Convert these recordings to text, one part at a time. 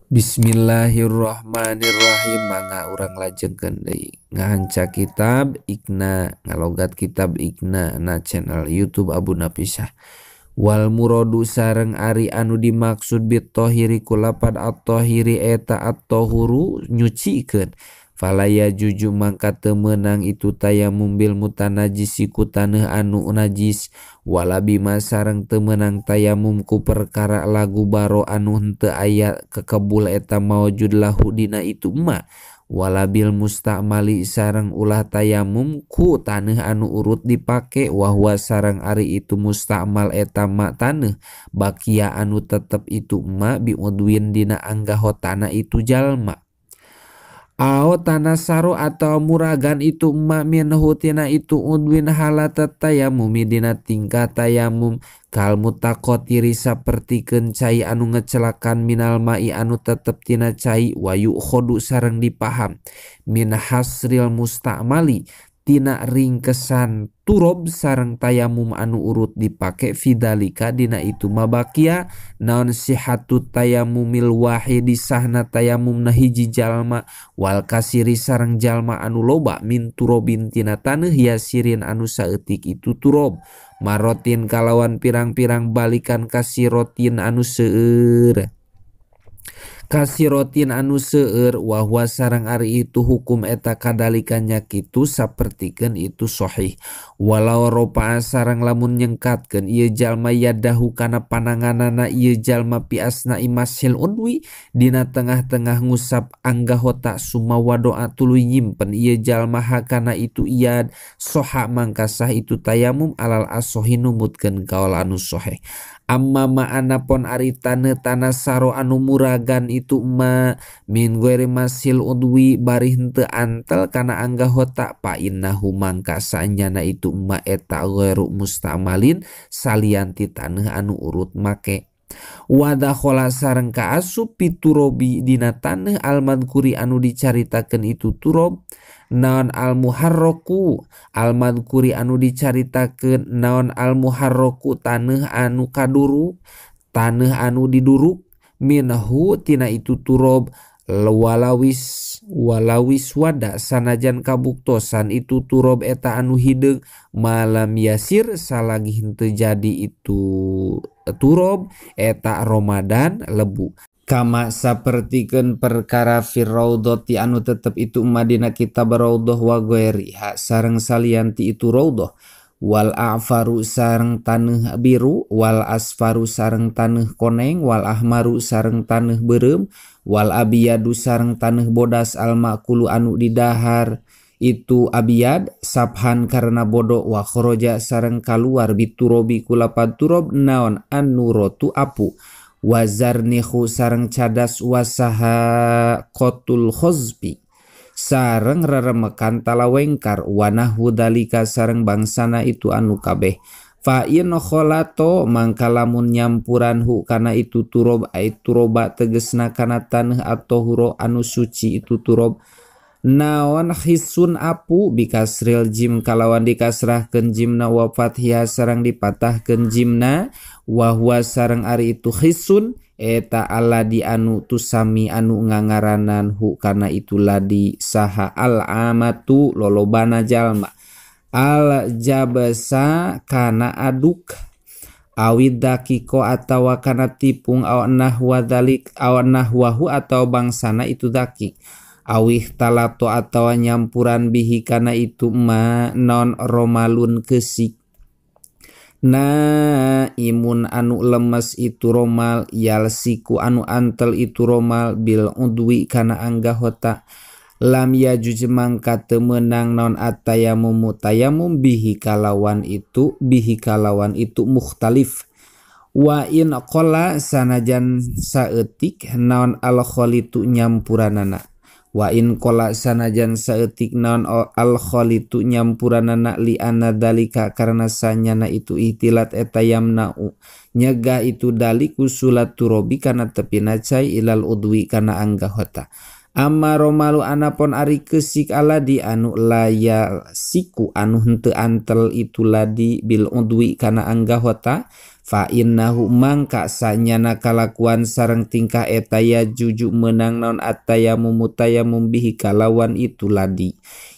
Bismillahirrahmanirrahim. Mangga urang lajengkeun deui ngahanca kitab Iqna, ngalogat kitab Iqna na channel YouTube Abu Napisah. Wal muradu sareng ari anu dimaksud bit-thahiri kulapad at-thahiri eta at-tahuru nyucikeun. Falaya juju mangka teu meunang itu tayamum bil mutanajisi ku taneuh anu najis, wala bima sareng teu meunang tayamum ku perkara lagu baro anu henteu aya kekebul eta maujud lahu dina itu ma, wala bil mustamali sareng ulah tayamum ku taneuh anu urut dipake, wahwa sareng ari itu mustamal eta ma taneuh bakia anu tetep itu ma biudwin dina anggahotana itu jalma. Ao tanasaro atau muragan itu ma minhu tina itu udwin halata tayamumi dina tingkah tayamum kal mutaqatiri sapertikeun cai anu ngecelakan minal mai anu tetep tina cai wayu khodu sareng dipaham min hasril mustamali tina ringkesan turob sareng tayamum anu urut dipake fidalika dina itu mabakia naon sihatu tayamumil wahidi sahna tayamum na hiji jalma wal kasiri sareng jalma anu loba min turobin tina taneuh yasirin anu saeutik itu turob marotin kalawan pirang-pirang balikan kasirotin anu seueur kasirotin anu seueur wahwa sareng ari itu hukum eta kadalikannya kitu sapertikeun itu sahih walau ropa sareng lamun nyengkatkeun ieu jalma yadahu kana pananganana ieu jalma piasna imasil udwi dina tengah-tengah ngusap anggahota summa wadoa tuluy nyimpen ieu jalma hakana itu iad soha mangkasah itu tayamum alal asohi numutkeun kaul anu sahih. Amma ma'ana pon ari taneuh tanah saro anu muragan itu ma min ghairi masil udwi bari henteu antel kana anggahota pa innahu mangka sanyana itu ma eta ghairu mustamalin salian ti taneuh anu urut make. Wadakhola sareng kaasup piturobi dina taneuh almadkuri anu dicaritakeun itu turob naon almuharroku almadkuri anu dicaritakeun naon almuharroku taneuh anu kaduru taneuh anu diduruk minhu tina itu turob walawis walawis wada sanajan kabuktosan itu turob eta anu hideung malam yasir salagi henteu jadi itu turob eta Ramadan lebu. Kama sapertikeun perkara firraudhati anu tetep itu madina kitab raudhah wa ghairiha sareng salianti itu raudhah wal a'faru sareng taneuh biru wal asfaru sareng taneuh koneng wal ahmaru sareng taneuh beureum wal abiyadu sareng taneuh bodas al makulu anu didahar itu abiyad sabhan karena bodoh wa khoroja sareng kaluar biturobi kulapan turob naon anurotu apu wazarnihu sareng cadas wasaha kotul khozbi sareng reremekan talawengkar wanahwu dalika sareng bangsana itu anu kabeh fa in kholato mangka lamun nyampuran hu kana itu turob ai turoba tegesna kana taneuh atau huro anu suci itu turob naon khisun apu bikasril jim kalawan dikasrahkeun jimna wa fathia sareng dipatahkeun jimna wa huwa sareng ari itu khisun eta aladi anu tusami anu ngangaranan hu kana itu ladi saha al amatu lolobana jalma al jabasa kana aduk awid dakiko atawa kana tipung aw nahwa dalik aw nahwahu atau bangsana itu dakik awih talato atawa nyampuran bihi kana itu ma non romalun kesik na imun anu lemes itu romal yalsiku anu antel itu romal bil udwi kana anggahota lam yajuj mangka teu meunang non atayamumu tayamum bihi kalawan itu mukhtalif wa in qala sanajan saeutik naon al khalitu nyampuranana wa in qala sanajan saeutik naon al khalitu nyampuranana li anna dalika karena sanyana itu ihtilat eta yamna'u nyegah itu daliku sulat turobi kana tepina cai ilal udwi kana anggahota amma romalu anapon ari kesik aladi anu laya siku anu henteu antel itu ladi bil udwi kana anggahota Fa innahu mangka sanyana kalakuan sareng tingkah eta ya juju menang naon atayamum tayamum bihi kalawan itu ladi.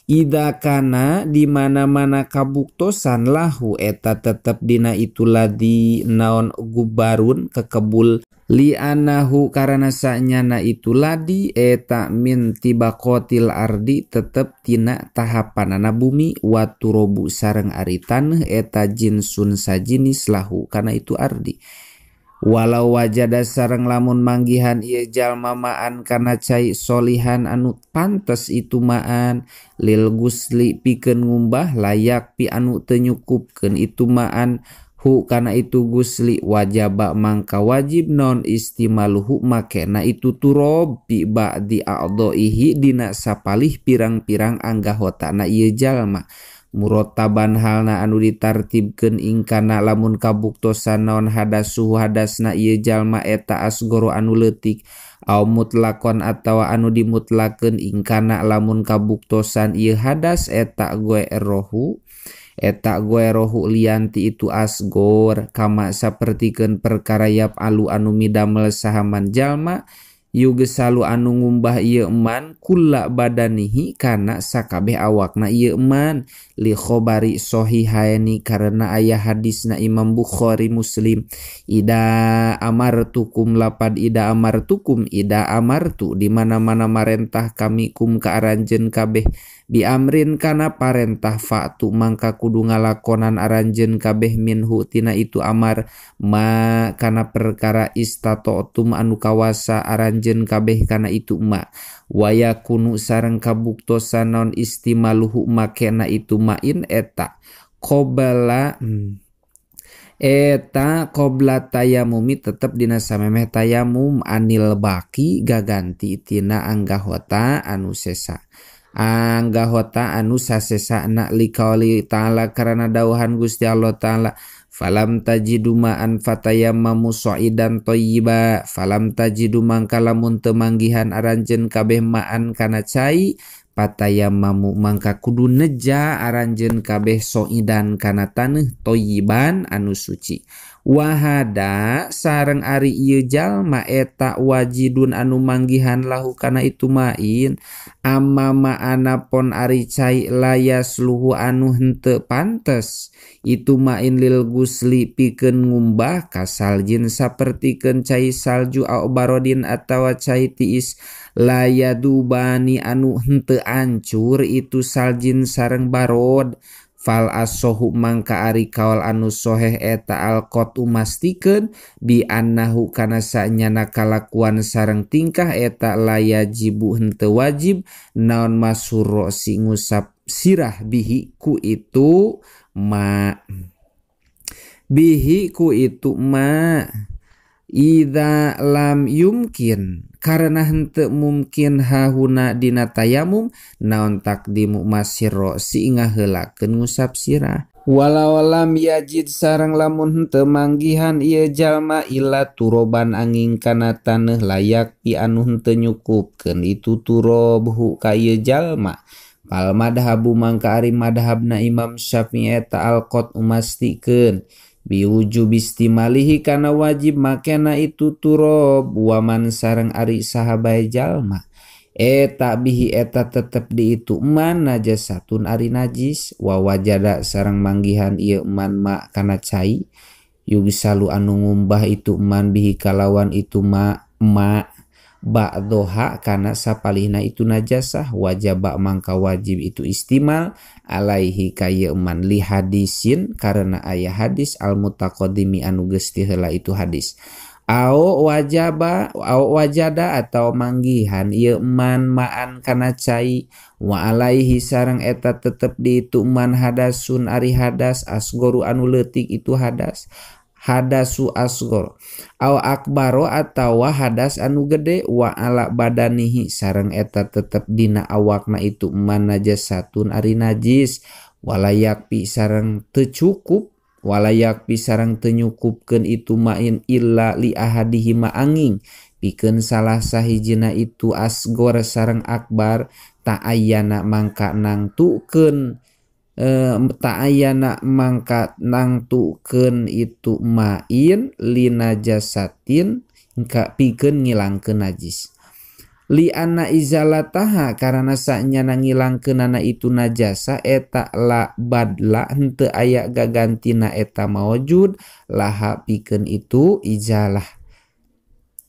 Ida kana di mana-mana kabuktosan lahu eta tetep dina itu ladi naon gubarun kekebul li anahu karena sanyana itu ladi eta min tibaqatil ardi tetep tina tahapanana bumi waturobu sareng ari taneuh eta jinsun sajinis lahu kana itu ardi. Walau wajada sareng lamun manggihan ieu jalma maan kana cai solihan anu pantes itu maan lil gusli pikeun ngumbah layak pi anu teu nyukupkeun itu maan hu kana itu gusli wajaba mangka wajib non istimaluhu makena itu turob bi ba'di a'dhaihi dina sapalih pirang-pirang anggahotana ieu jalma murotaban halna anu ditartibkeun ingkana lamun kabuktosan naon hadasuhu hadasna ieu jalma eta asgoro anu leutik au mutlakon atawa anu dimutlakeun ingkana lamun kabuktosan ieu hadas eta goerohu eta goerohu lianti itu asgor kama sapertikeun perkara yap alu anu midamel sahaman jalma yugesalu anu ngumbah ieu eman kula badanihi kana sakabeh awakna ieu eman li khobari sahihaini karena aya hadisna Imam Bukhari Muslim ida amartukum lapad ida amartukum ida amartu di mana-mana marentah kami kum ka aranjeun kabeh bi amrin kana parentah fa'tu mangka kudu ngalakonan aranjeun kabeh minhu tina itu amar ma kana perkara istatotum anu kawasa aranjeun kabeh kana itu ma waya kunu sareng kabuktosan naon istimaluhu makena itu main eta qobla eta qobla tayamumi tetep dina samemeh tayamum anil baki gaganti tina anggahota anu sesa anggahota anu sasesana liqauli ta'ala karena dauhan Gusti Allah ta'ala falam tajidu ma'an fatayammamu sha'idan thayyiba falam tajidu mangka lamun teu manggihan aranjeun kabeh ma'an kana cai patayammamu mangka kudu neja aranjeun kabeh sha'idan kana taneuh thayyiban anu suci. Wahada sareng ari ieu jalma eta wajidun anu manggihan lahu kana itu main amma ma'ana pon ari cai layasluhu anu henteu pantes itu main lil gusli pikeun ngumbah kasaljin sapertikeun cai salju au barodin atawa cai tiis layadubani anu henteu ancur itu saljin sareng barod. Fal asohu mangka ari kaul anu soheh eta alqatu mastikeun bi annahu kana sanyana kalakuan sareng tingkah eta layajibu henteu wajib naon masuro si ngusap sirah bihi ku itu ma bihi ku itu ma idza lam yumkin karena henteu mungkin hahuna dina tayamum naon takdimu masiro si ngaheulakeun ngusap sirah walau lam yajid sareng lamun henteu manggihan ieu jalma illa turoban angin kana taneuh layak pi anu henteu nyukupkeun itu turobhu ka ieu jalma pal madhabu mangka ari madhabna Imam Syafi'i eta alqat umastikeun biwujub istimalihi kana wajib makena itu turob waman sareng ari sahabae jalma eta bihi eta tetep di itu man najasatun ari najis wa wajada sareng manggihan ieu man ma kana cai yugsalu anu ngumbah itu man bihi kalawan itu ma ma ba'doha kana sapalihna itu najasah wajaba mangka wajib itu istimal alaihi kayeman li hadisin karena aya hadis al mutaqaddimi anu geus tiheula itu hadis au wajaba au wajada atau manggihan ieu man maan kana cai wa alaihi sareng eta tetep di itu man hadasun ari hadas asgoru anu leutik itu hadas hadasu asgor au akbaro atawa hadas anu gede wa ala badanihi sareng eta tetep dina awakna itu man najasatun ari najis walayak pi sareng teu cukup walayak pi sareng teu nyukupkeun itu main illa li ahadihi ma angin pikeun salah sahijina itu asgor sareng akbar ta'ayyana mangka nangtukeun Ta'ayana mangka nangtukeun itu ma'in linajasatin ka pikeun ngilangkeun najis. Li anna izalataha karana sanyana ngilangkeunana itu najasa eta la badla henteu aya gagantina eta maujud laha pikeun itu izalah.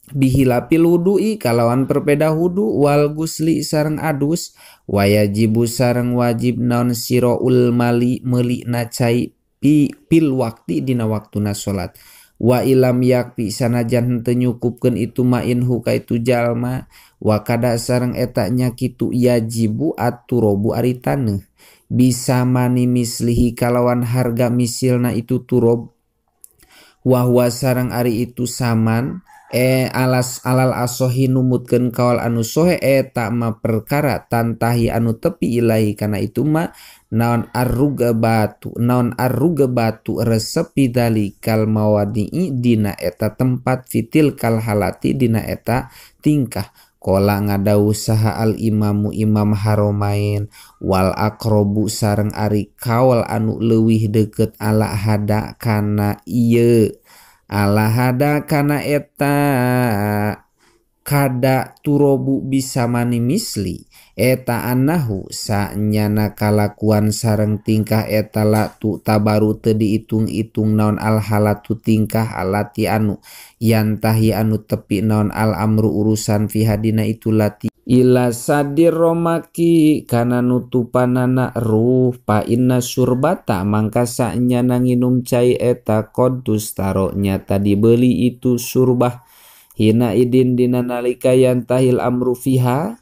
Bihilapil wudu'i kalawan perbeda wudu wal gusli sareng adus wayajibu sareng wajib naon siroul mali meuli na cai pil wakti dina waktuna salat. Wa ilam yakfi sanajan henteu nyukupkeun itu ma'in huka itu jalma wa kada sareng eta nya kitu yajibu aturobu ari taneuh bisa mani mislihi kalawan harga misilna itu turob wa huwa sareng ari itu saman alas alal asohi numutkeun kaul anu sohe eta ma perkara tantahi anu tepi ilahi kana itu ma naon arruga batu resepi dalikal mawadi'i dina eta tempat fitil kal halati dina eta tingkah. Kola ngadau saha al imamu imam haromain wal akrobu sareng ari kaul anu leuwih deukeut ala hada kana ieu ala hada kana eta kada turobu bisa mani misli eta anahu sanyana kalakuan sareng tingkah eta la tu tabaru teu diitung-itung naon al halatu tingkah alati anu yantahi anu tepi naon al amru urusan fi hadina itu lati ila sadir romaki kana nutupanana ruh pa inna surbata mangka sanyana nginum cai eta qadus taro nyata dibeli itu surbah hina idin dina nalika yantahil amru fiha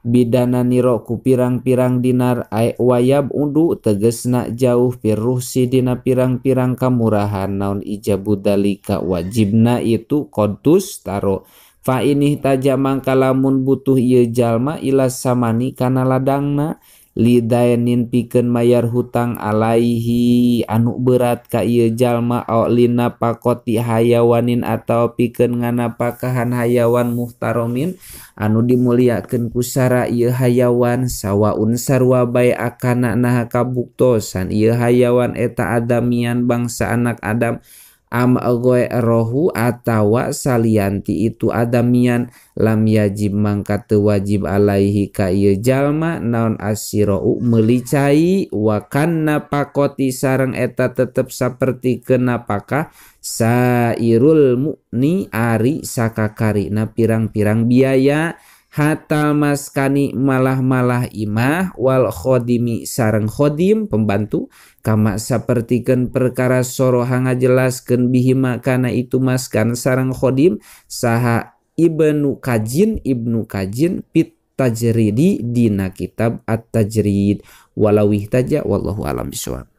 bidana niro ku pirang-pirang dinar ae wayab undu tegesna jauh pirruhsi dina pirang-pirang kamurahan naon ijabu dalika wajibna itu qadus taro fa ini taja mangka lamun butuh ieu jalma ila samani kana ladangna lidaenin pikeun mayar hutang alaihi anu berat ka ieu jalma au lina pakoti hayawanin atau pikeun nganapakahan hayawan muhtaromin anu dimuliakeun ku sara ieu hayawan sawaun sarua bae akana naha kabuktosan ieu hayawan eta adamian bangsa anak Adam am rohu atawa salianti itu adamian lam yajib mangka teu wajib alaihi ka ieu jalma naon asirau meuli cai wa kanna pakoti sareng eta tetep saperti kenapakah sairul mukni ari sakakarina pirang-pirang biaya hatal maskani malah-malah imah wal khodimi sareng khodim pembantu kama sapertikeun perkara soroha ngajelaskeun bihima kana itu maskan sareng khodim saha Ibnu Kajin fit tajridi dina kitab at-tajrid walawih taja wallahu alam bisawab.